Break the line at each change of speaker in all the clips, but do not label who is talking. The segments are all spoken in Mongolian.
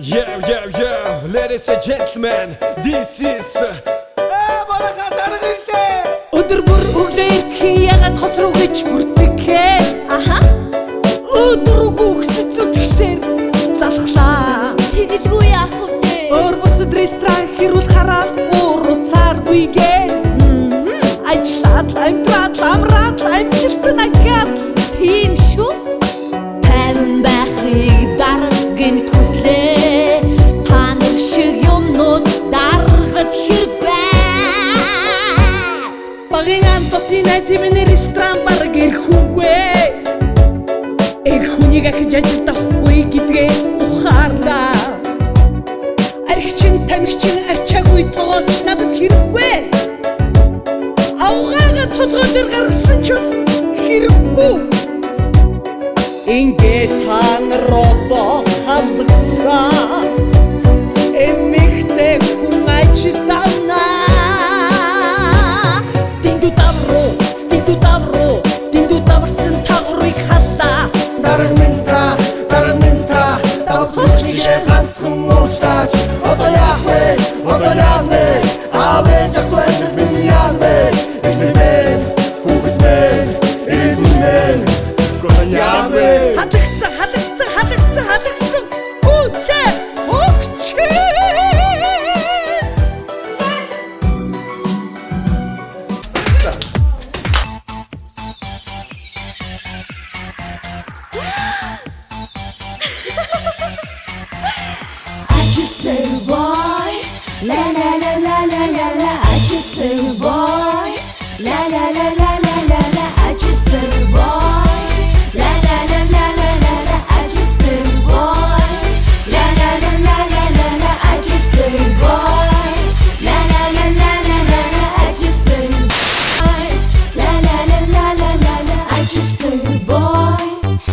Yeah, yeah, yeah. Ladies and gentlemen, this is Ээ, манайхаа дарга ирлээ.
Өдөр бүр өглөө идэхэн ягаад хоц руу гэж бүртгэе.
Аха.
Өдөр үгүй өксөж зүтгэсээр залхлаа.
Тэгэлгүй яах вэ?
Өөр бусад ресторан хэрүүл хараал ууруцааргүйгээ. Ажиллаад л амьдраад л амраад л амжилт нь ахиад л.
Тийм шүү. Тайван байхыг дарга гэнэт хүслээ. Та нар шиг юмнууд даргад хэрэг.
Багийн антотын найз минь ресторан бараг ирэхүүгүй. Эр хүнийг ахиж ажилд авахгүй гэдгээ ухаарлаа. Архичин тамхичин арчаагүй тогооч надад хэрэггүй. Авгаагаа толгой дээр гаргасан ч бас хэрэггүй. Ингээд та нар одоо халагдсан. Эмэгтэй хүн ажилд авна. Дэндүү давруу, дэндүү давруу, дэндүү даварсан тагрыг халлаа.
Дарга минь та, дарга минь та, давсан чигээ ганцхан уучлаач. Одоо яах вэ? Одоо яах вэ? Аав ээж ах дүү амьдрал минь яах вэ? Эхнэр минь, хүүхэд минь, ирээдүйн минь.
Одоо яах вэ?
Халагдсан, халагдсан, халагдсан, халагдсан. Гүцээ, өгч.
I just say boy, la la la la la la la. I just say boy, la la la la la la la. I just say boy, la la la la la la la. I just say boy, la la la la la la la. I just say boy, la la la la la la la. I just say boy, la la la la la la la. I just say boy.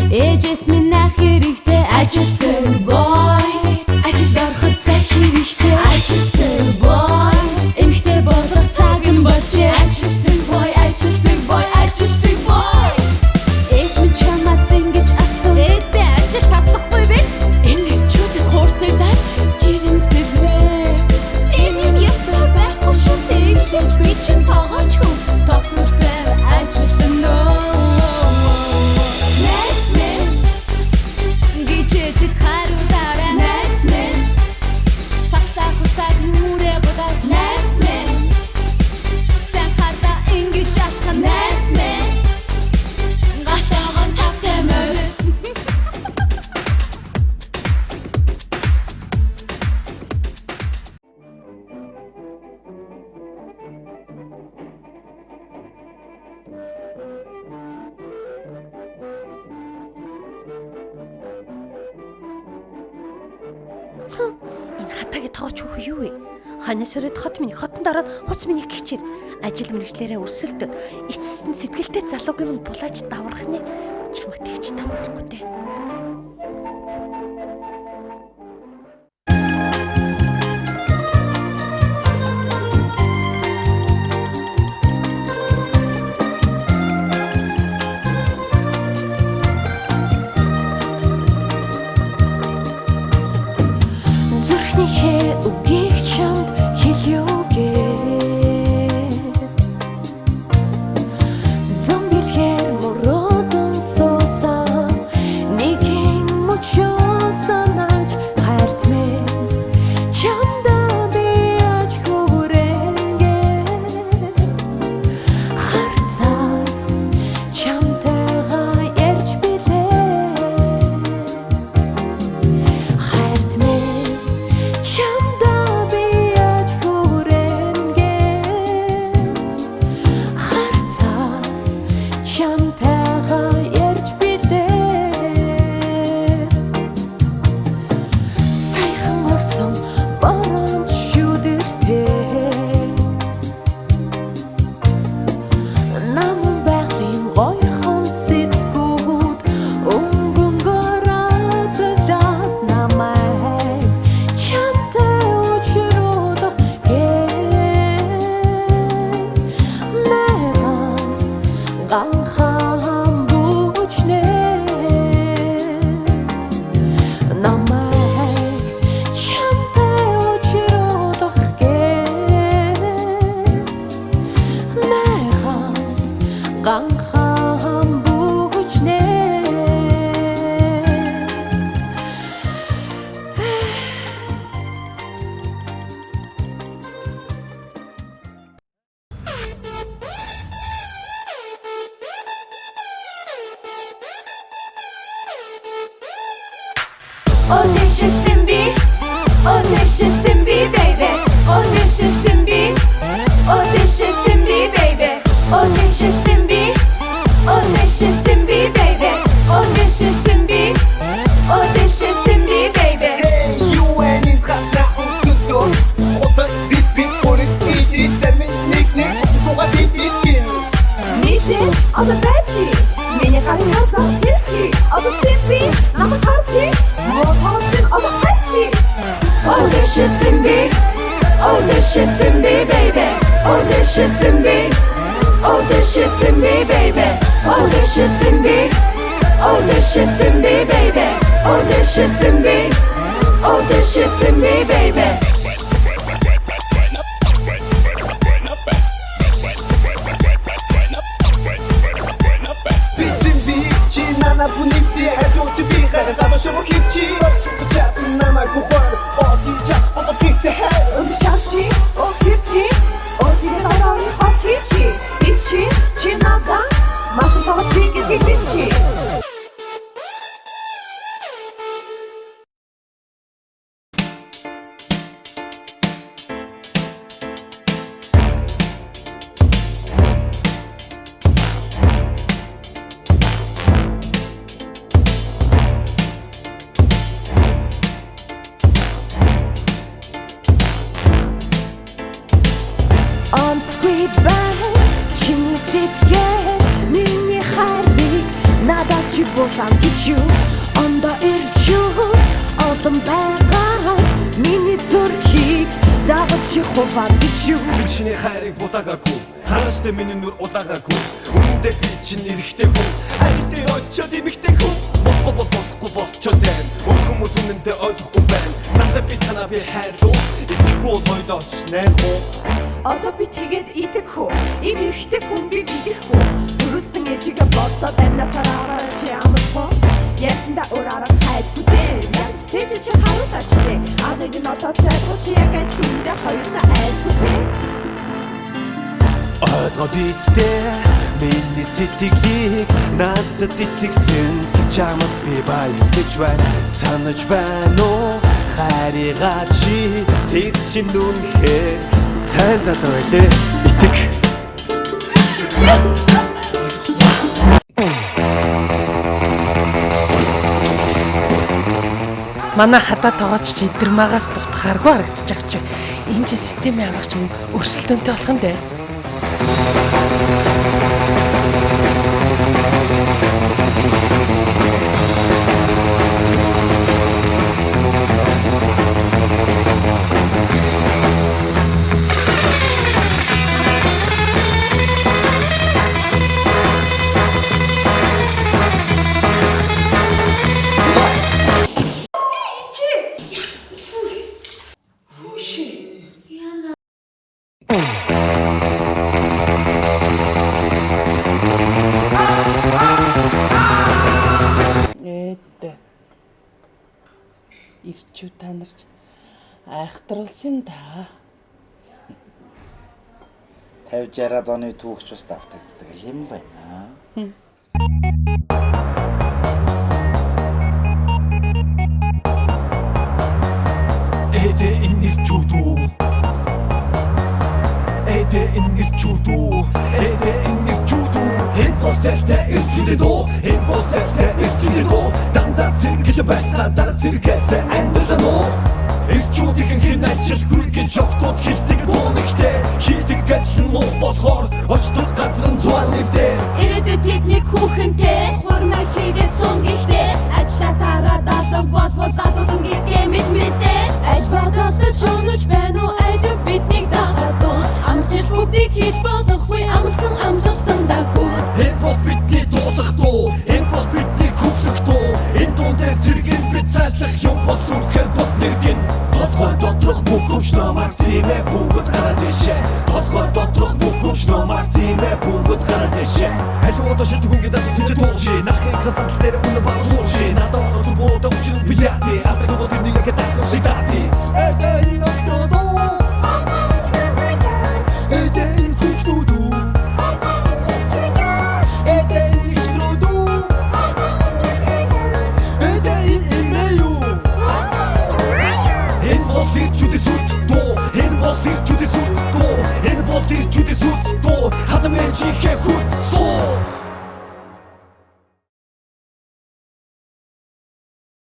Ээжээс минь ах хэрэгтэй. I just say boy. Ажилд ороход зал хэрэгтэй. I just say boy. Эмэгтэй болох цаг нь болжээ. I just say boy, I just say boy, I just say boy. Ээж минь чамаас ингэж асуув. Ээдээ ажил таслахгүй биз? Энэ ирчүүдэд хууртай даа жирэмсэлвэ. Тийм юм ёстой байхгүй шүү. Тэглэж би чинь тогооч хүн. Тогтвортой ажиллана. Найз минь гэж ээжид хариулаарай. Найз минь сахлаа хусаад нүрээ будаач. Найз минь сайн хардаа ингэж алхах. Найз минь гатааган тавтай морил.
Энэ хатаагийн тоогооч хүүхэн юу вэ? Ханаас өрөөд хот минь хотонд ороод хуц минь гिचэр ажил мэргэжлээрээ өрсөлдөд эцэст нь сэтгэлтэй залууг юм булааж даврах нэ. Чамайг тэгж давруулахгүй дээ. Зүрхнийхээ үгийг чамд хэлье. Зам бэлгээр мөрөөдөн суусан нэг
Өдөшсөн би, өдөшсөн би baby. Өдөшсөн би, өдөшсөн би baby. Өдөшсөн би, өдөшсөн би baby. Өдөшсөн би, өдөшсөн би baby.
Юу вэ энэ хатаа өсөлтөө? Хотод бид бид бүрэн иди замын нэг нэг суугаад идэх.
Нийтээ одоо байж. Миний гарын хазаа сэрчи. Одоо симпи намайг харчи. Муу тоглолтын одоо хайчи.
Өдөшсөн би, өдөшсөн би baby. Өдөшсөн би, өдөшсөн би baby. Өдөшсөн би, өдөшсөн би baby. Өдөшсөн би, өдөшсөн би baby.
Би симби чи нана бүнипси хажуу чи би гараа шуу хичи чүп чап намайг ухаар боди чап бодо хийхтэй хай.
Өмшавчи, охирчи, өдөрийн оройн хот хийчи. Би чи, чи надаа мастер тоглож би гэдгийг бичи. Онцгүй байна чиний сэтгэл, миний хайрыг надаас чи булан гэж юу? Ондоо ирж юу олон байгаа миний зүрхийг заавал чи хуваа гэж юу?
Би чиний хайрыг будаагаагүй. Хааштай миний нүр удаагаагүй. Үнэндээ би чинь эрэхтэй хүн. Ажил дээр очиод эмэгтэй хүн. Бодохгүй бол бодохгүй болчоод байна. Өөр хүмүүс үнэндээ ойлгохгүй байна. Зангаа би танаа би хайрлуу. Итгэхгүй бол хоёлоо очиж найрах уу?
Одоо би тэгээд идэх үү? Ийм эрэхтэй хүн би бидэхгүй. Төрүүлсэн ээжигээ бодоод амнасаар аваарай чи амлах уу? Ясанда өөр арга хайдгүй дээ. Яг сэж чи харуулаач дээ. Аргыг нь одоо тайлбар чи яг чүндэ хоёулаа айлгүй дээ.
Ойлгоо бидтэй миний сэтгэлийг надад итгэсэн чамд би баярлаж байна. Санаж байна уу хайрыгаа чи тэр чинь үнэхээр сайн залуу байлээ. Итэг.
Манай хадаа тоогооч чи идэрмагаас дутхааргүй харагдчих чи. Энэ чи системийн аврагч юм өрсөлдөөнтэй болох юм дээ. Ээдэ. Ирчүү та нарч айхтруулсан юм да.
50 60-аад оны түүхч бас давтагддаг юм байна.
Эдэ энэ ирчүүд үү? Эдэ энэ ирчүүд үү? Эдэ энэ ирчүүд үү? Энэ бол зэлтэй ирчүүд үү? Энэ бол зэлтэй ирчүүд үү? Дандаа сэргэл байцгаа дараа зэрэгээс амьдрал уу? Ирчүүд ихэнх нь ажилгүй гэж октод хэлдэг дуунэгтэй. Хийдэг ажил нь муу болохоор очдог газар нь зуан нэгдээ.
Ирээдүйд тэдний хүүхэнтэй хурмаа хийгээд сун гэхдээ ажлаа тараад алга болвол залуулан гэдгээ мэдмээсээ. Аль бодолтой өнөж байна уу аль биднийг дагаад уу амжилт бүгдийг хийж болохгүй амсан амлалтандаа хөр.
Энэ бол бидний дуулах дуу, энэ бол бидний хөглөх дуу. Энэ дундээ сэргэн бид цаашлах юм бол үнэхээр бод нэргэн. Толгой доторх бүх хөвч намайг тиймээ бүгд гараад тийшээ. Толгой доторх бүх хөвч намайг тиймээ бүгд гараад тийшээ. Аль удаа шүтг хүнгээ залуу сүнжээ дуулжээ. Нахын красантал дээр үнэ баг суужээ. Надад оноо зүг буудаа өчнө бияти. Алдаг бол тэрнийг яг дагсан шиг дати.